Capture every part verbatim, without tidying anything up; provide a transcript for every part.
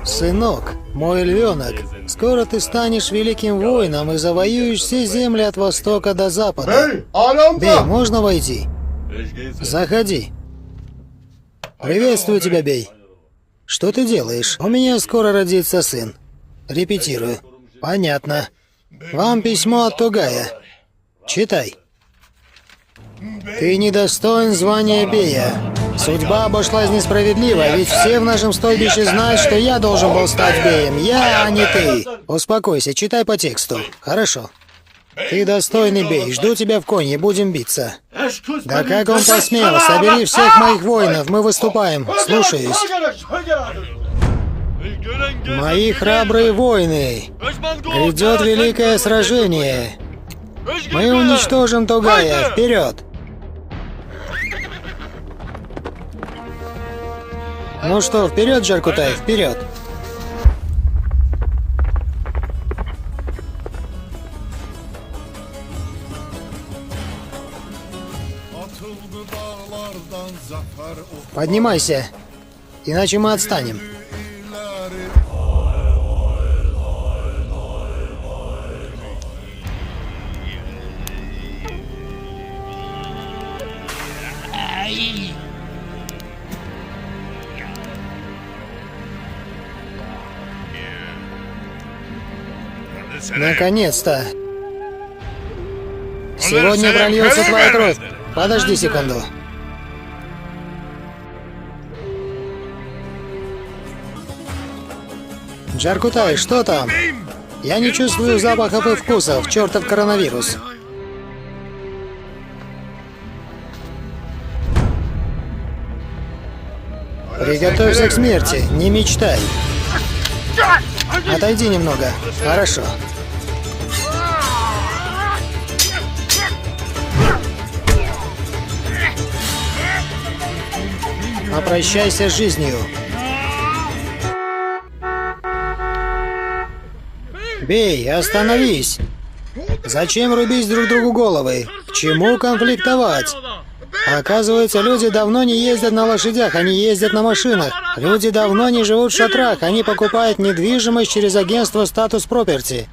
Сынок, мой львенок, скоро ты станешь великим воином и завоюешь все земли от востока до запада. Бей, можно войти? Заходи. Приветствую тебя, Бей. Что ты делаешь? У меня скоро родится сын. Репетирую. Понятно. Вам письмо от Тугая. Читай. Ты недостоин звания Бея. Судьба обошлась несправедливо, ведь все в нашем стойбище знают, что я должен был стать Беем. Я, а не ты. Успокойся, читай по тексту. Хорошо. Ты достойный Бей, жду тебя в Конье, будем биться. Да как он посмел? Собери всех моих воинов, мы выступаем. Слушаюсь. Мои храбрые воины, грядет великое сражение. Мы уничтожим Тугая. Вперед! Ну что, вперед, Джаркутай, вперед! Поднимайся, иначе мы отстанем. Наконец-то! Сегодня прольется твоя кровь. Подожди секунду. Джаркутай, что там? Я не чувствую запахов и вкусов, чертов коронавирус. Приготовься к смерти, не мечтай. Отойди немного. Хорошо. Попрощайся с жизнью. Бей, остановись! Зачем рубить друг другу головы? К чему конфликтовать? Оказывается, люди давно не ездят на лошадях, они ездят на машинах. Люди давно не живут в шатрах, они покупают недвижимость через агентство Status Property.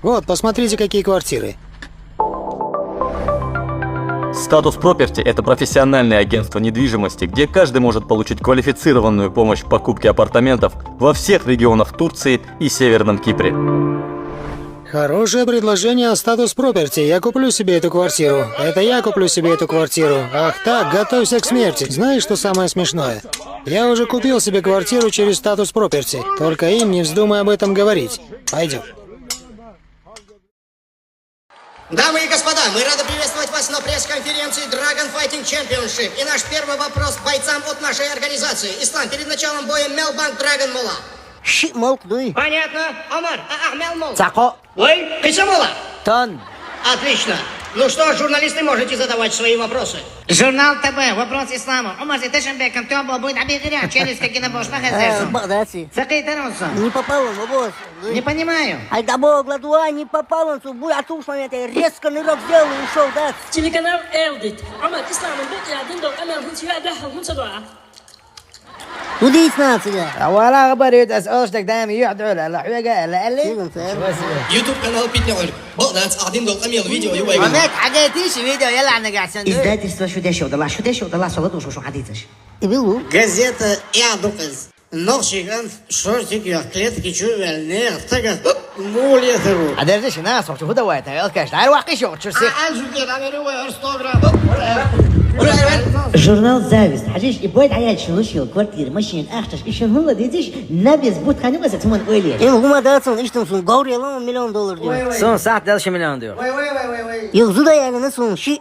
Вот, посмотрите, какие квартиры. Status Property — это профессиональное агентство недвижимости, где каждый может получить квалифицированную помощь в покупке апартаментов во всех регионах Турции и Северном Кипре. Хорошее предложение от Status Property. Я куплю себе эту квартиру. Это я куплю себе эту квартиру. Ах так, готовься к смерти. Знаешь, что самое смешное? Я уже купил себе квартиру через Status Property. Только им не вздумай об этом говорить. Пойдем. Дамы и господа, мы рады приветствовать вас на пресс-конференции Dragon Fighting Championship. И наш первый вопрос бойцам от нашей организации. Ислам, перед началом боя мел банк Dragon Мола. Ши молк дуй. Понятно. Омар, а, а, мел мол. Цако. Ой, кыса мола. Тон. Отлично. Ну что ж, журналисты, можете задавать свои вопросы. Журнал Т Б, вопрос ислама. Умар зи тешен бекан тёбо будет обигря, челюсть как и на бош Э, Багдадси. Сакей Тарансон. Не попал он, бос. Не понимаю. Ай да бог ладуа, не попал он, су буй атуш момент, резко нырок сделал и ушел, да. Телеканал Элдит. Амар Исламов был и один дол Амар Гунтия Дахал Гунсадуа. Удивительно тебя. Вала габарит ас оштак дам юхдула ла хуяга ла али. Сиган, сэр. YouTube канал Питнеоль. Богданс один дол Амел видео юбай. Момент, حاجة تيجي فيديو يلا عنا قاعد سندوي. Издательство Шудешо дала, Шудешо дала, солод ушу шо адитсаш. Ибилу. Газета Иадуказ. Нохши ганф шортик я клетки чувел не тага мулия тагу. Адерзиш нас охчу худа вайта, я каш. Ай вахи шо чурси. Журнал Зависть. Хажиш и бойт аяч лушил квартир, машин, ахташ, и шо хула дитиш, набез бут хани васа туман ойли. Им гума датсон, иштам сун, гаури ялам миллион доллар дио. Сун сахт дел ши миллион дио. Юг зуда яна на сун, ши.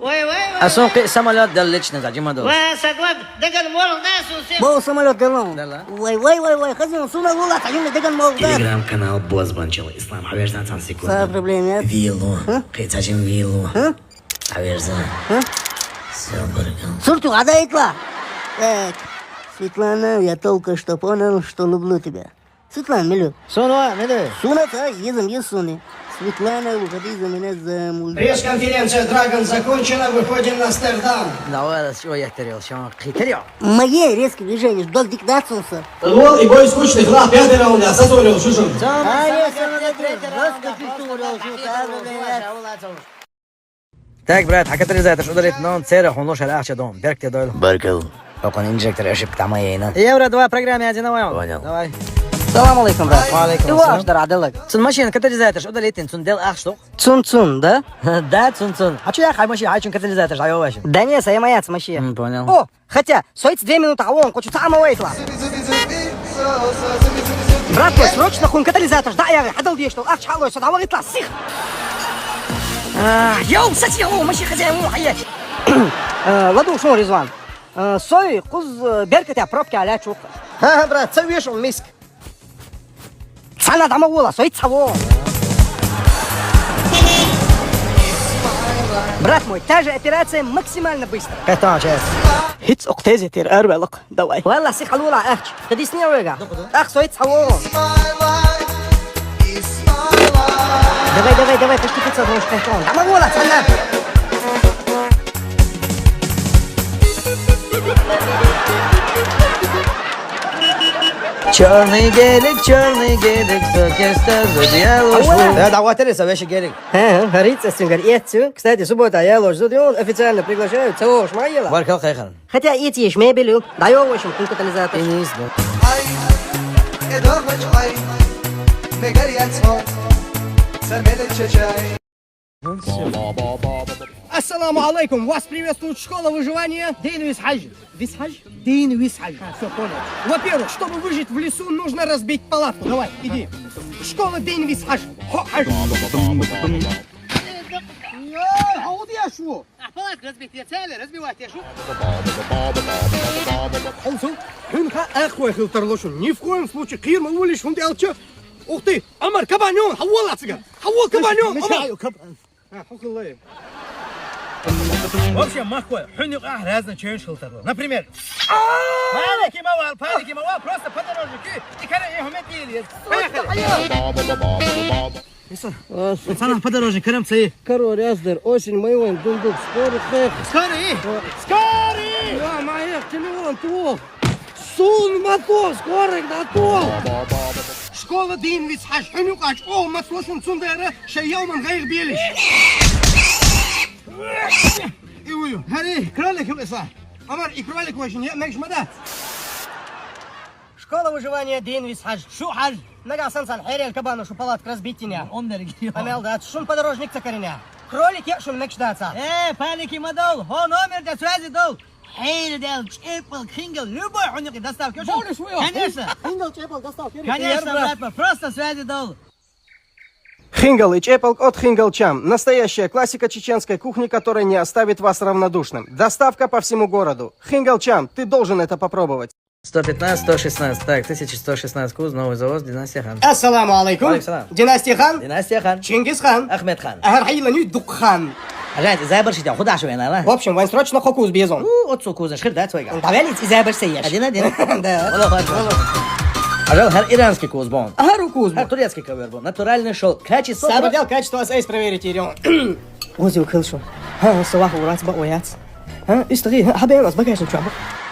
А сун кы самолет дел лично за джима дол. Ва саглад даган мол да сун се. Бо самолет делон. Дела. Вай, вай, вай, вай, хазин, суна лула, хазин, даган мол да. Телеграм-канал Бозбанчел Ислам Хаверзан сан секунд. Са проблем нет. Вилу. А? Кыцачым Вилу. А? Хаверзан. Сёбурган. Сурту, ада итла. Так, Светлана, я только что понял, что люблю тебя. Светлана, милю. Суна, милю. Суна, та, езам, ез суни. Светлана, выходи за меня замуж. Пресс-конференция Dragon закончена, выходим на Амстердам. Давай, раз чего я терял, что он хитрил. Мои резкие движения ждал диктацию. Лол и бой скучных, ла, пятый раунд, я сосорил, шушер. Так, брат, а катализатор удалить, но цера хун лошар ахча дом. Берг те дойл. Баркал. Окон инжектор ошибка там ейна. Евро два программе один. Понял. Давай. Салам алейкум, брат. Ва алейкум ассалам. Иваш дар адалак. Цун машина катализатор удалить, цун дел ахштук. Цун-цун, да? Да, цун-цун. А чё я хай машина, хай чун катализатор, хай оваш. Да не, сай маяц машина. Понял. О, хотя, соиц две минуты, а он хочет сама выйти. Брат мой, срочно хун катализатор, да, я адал деш, что ахча лой, сюда выйти, сих. Йоу, сати, о, машина хозяин, о, хая. Ладу, шо, Ризван. Сой куз беркатя пробка аля чух. Ха, брат, сой вешал миск. Цана дама вола, сой цаво. Брат мой, та же операция максимально быстро. Катан сейчас. Хиц октезетер арвелок. Давай. Валла, сих алула ахч. Кадис не вега. Ах, сой цаво. Давай, давай, давай, почти пятьсот, может, катан. Дама вола, цана. Черный гелик, черный гелик, сокеста, зудья. Да, да, вот это, вещи гелик. Ха, ха, рица сингар, ецу. Кстати, суббота я ложу, он официально приглашаю, целого шмайла. Баркал хайхан. Хотя эти еш мебелю, даё, в общем, кун катализатор. И не изду. Ай, эдогъоч ай, мегар яцмо, сармеле чачай. Ассаламу алейкум, вас приветствует школа выживания Дин Висхаж. Висхаж? Дин Висхаж. А, все, понял. Во-первых, чтобы выжить в лесу, нужно разбить палатку. Давай, иди. Школа Дин Висхаж. Хо, аж. Ой, а вот я шо? А палатка разбить, я целый, разбивать я шо? Хунха, эх, ой, хилтар лошун. Ни в коем случае, кирма улиш, хунди алча. Ух ты, Амар, кабанён, хавол ацыган. Хавол кабанён, Амар. А, хохлай. Вообще, махкой, хунюк, а, разный ченш хилтар. Например, паники мавал, паники мавал, просто подорожники, и кара, и хумет, и лес. Поехали. Иса. Пацанам подорожник, карам цей. Каро ряздер, осень, майван, дундук, скоро, хэх. Скорый! Скорый! Я, маях, телефон, ту. Сун мато, скорый, на то. Школа Дин Висхаж, хунюк ач, о, маслошун цундера, шаяман гайг белиш. Иую, хари, кролик юлеса. Амар и кролик вошин, я мэгш мада. Школа выживания Дин Висхаж, шу хаж. Нага сан сан, херел кабану, шу палатка разбитиня. Он дерги. Амел да, шун подорожник цакариня. Кролик я шун мэгш даца. Э, паники мадол, хо номер для связи дол. Хейлдел, чепл, хингл, любой хунюк доставка. Более своего. Конечно. Хингл, чепл, доставка. Конечно, брат, просто связи дол. Хингл и чепл от Хингл Чам. Настоящая классика чеченской кухни, которая не оставит вас равнодушным. Доставка по всему городу. Хингл Чам, ты должен это попробовать. Сто пятнадцать, сто шестнадцать. Так, тысяча сто шестнадцать куз, новый завоз, династия хан. Ассаламу алейкум. Валейкум салам. Династия хан. Династия хан. Чингис хан. Ахмед хан. Ахар хайланю дук хан. Ага, забаршитян, худа шо яна. В общем, вань срочно хокуз безон. У, отцу кузна, шхир да цойга. Давай, из забаршитян. Один, один. Да. Оло, ладно. Ажал, хар иранский куз бон. Ахар куз бон. Хар турецкий ковер бон. Натуральный шёлк. Качество. Сабадял качество ас айс проверить ирён. Ози укыл шо. Ха, сова хурат ба ояц. Ха, истри, ха, хабен ас багажник чуа.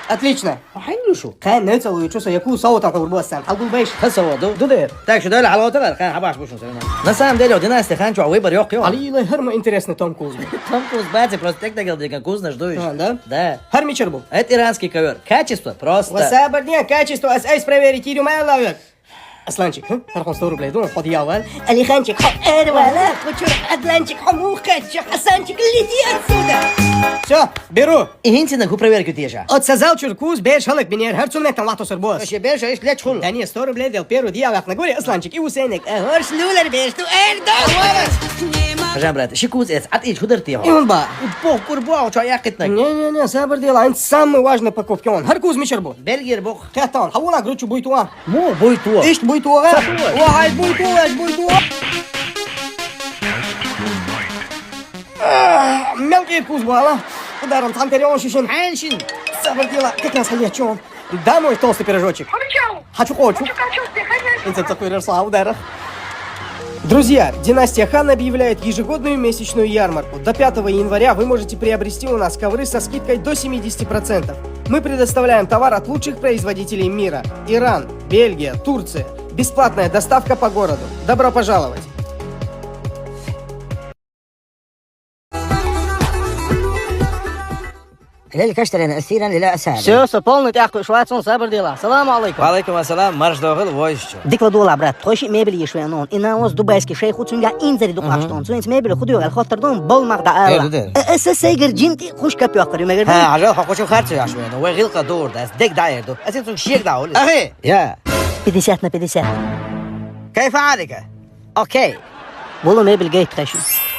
Отлично. Хайлушу. Ха, не целую, чё со, яку саутан курбасан. Хагул беш. Ха, сауту. Дуде. Так что дали алота, ха, хабаш бушун сарана. На самом деле, династия хан чуа выбор ёк, ё. Али, ле, хар ма интересный том куз. Том куз, бати, просто так дагал диган куз наш дуешь. А, да? Да. Хар мичер бу. Это иранский ковер. Качество просто. Васабар не качество, ас айс проверить, ирю моя лавек. Асланчик, ха? Тархан сто рублей, думал, подъявал. Алиханчик, хо, эрвала, кучур, Адланчик, хо, мухачик, Асанчик, лети отсюда. Всё, беру. Игинсина ку проверку тиеша. От сазал чуркуз, беш халык бинер, хар цунетан вату сырбос. Вообще беш, иш леч хул. Да не, сто рублей дел первый дьявах на горе, Асланчик, и усенек. Э, горш люлер беш, ту эрдо. Хажан, брат, ши куз эц, ат ич худар тиеха. И он ба. Бог курбуа, чё я китнак. Не, не, не, сабар дел, айн самый важный покупки он. Хар куз мичер бу. Бергер бог. Кэтан, хавула гручу буйтуа. Му буйтуа. Ишт буйтуа. Сатуа. Вахай буйтуа, ишт буйтуа. А, мелкий вкус бала. Ударом цантерион шишин. Хэншин. Сабар дела, как раз ходячон. Домой толстый пирожочек. Хочу. Хочу, хочу. Хочу, хочу, ты, конечно. Инца такой рерса, ударах. Друзья, династия Хан объявляет ежегодную месячную ярмарку. До пятого января вы можете приобрести у нас ковры со скидкой до семидесяти процентов. Мы предоставляем товар от лучших производителей мира. Иран, Бельгия, Турция. Бесплатная доставка по городу. Добро пожаловать! للكشترين أسيرا للا أسابيع. Всё, всё, полный тяхку швацун сабр дела. Салам алейкум. Ва алейкум ассалам, марш догыл, войсчу. Дикла дула, брат. Тхойши мебель ешве нон. И на ос дубайский шейх уцун я инзери дукаштон. Цунец мебель худу я хотардон бол магда ала. Э, эсэ сейгер джинти хуш капёк кар юмегер. Ха, ажал хакучу харчу яшве. Ну, вегил ка дур дас, дек дайер ду. Асин цун шиек да оли. Ахи. Я. Пятьдесят на пятьдесят. كيف حالك؟ Окей. Болу мебель гейт хаши.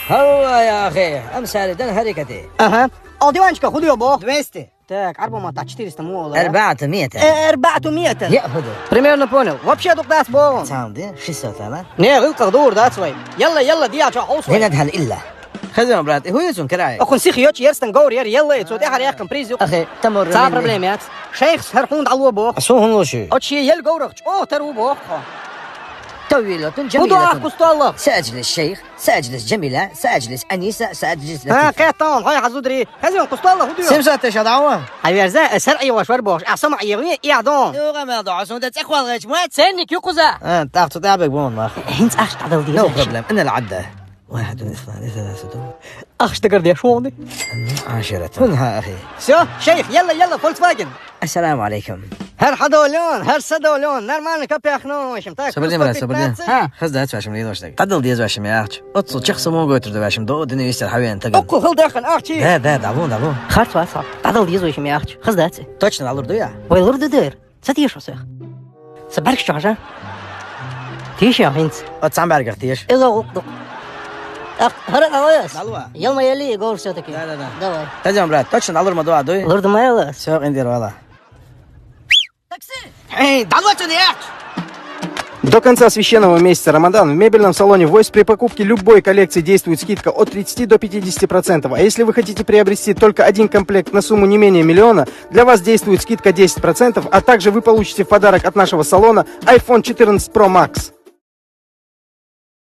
هو يا أخي، أمس لدن حركتي. Ага. О, диванчика худу я бо. Двести. Так, арба мата четыреста муола. أربعمية. Э, арбату мета. يا خذوا. Примерно понял. Вообще дук дас бо. Санди, шестьсот ала. Не, гыл ках дур дас вай. Яла, яла, диа ча хаус вай. هنا هل إلا. خزن برات، هو يسون كراي. Окун сих йоч ерстен гор ер яла, цо дехар яхкан приз юк. أخي، تمر. Ца проблема яц. Шейх сархун далуа бох. Сухун лоши. Очи ел горах, о, тару бох. طويلة Буду ах جميلة. Кусталлах. سأجلس شيخ، سأجلس جميلة، سأجلس أنيسة، سأجلس ها لطيفة. قطان هاي حزودري. هزيون Кусталлах وديو. سمسة تشدعوة. هاي ورزا سرعي وشور بوخ. أحسن عيوي يا دون. دوغا ما دوغا سون ده تقوى الغيش موت. سنك يقزا. آه، تاخذ تعبك بون ماخ. هنس أخش تعدل دي. No problem، أنا العدة. واحد، اثنان، ثلاثة. أخش تقر دي شوني. عشرة. كلها أخي. Всё, шейх, яла, яла, Volkswagen. السلام عليكم. Хар хадолон, хар садолон, нормально капяхно, в общем, так. Соболин, брат, соболин. Ха. خز دات واشم ليدوش دك. تعدل ديز واشم يا أخي. أتصل شخص مو قوي ترد واشم دو دنيا يستر حوين تقل. أكو خل داخل أخشي. Да, да, давно, давно. خرط واسع. تعدل ديز واشم يا أخي. خز دات. Точно على الأرض يا. ويلور ددير. ستيش وسخ. سبرك شو عشان؟ تيش يا هنس. أتصعم بارك اختيش. إذا غقدق. أخ، هرق أويس. دلوة. يلا يلي يقول سوتك. لا، لا، لا. دواي. تجمع برات، точно على الأرض ما دوا دوي. لورد ما يلس. سوق إندير والله. إيه، دلوة يا أخي. До конца священного месяца Рамадан в мебельном салоне Voice при покупке любой коллекции действует скидка от тридцати до пятидесяти процентов. А если вы хотите приобрести только один комплект на сумму не менее миллиона, для вас действует скидка десять процентов, а также вы получите в подарок от нашего салона iPhone четырнадцать Pro Max.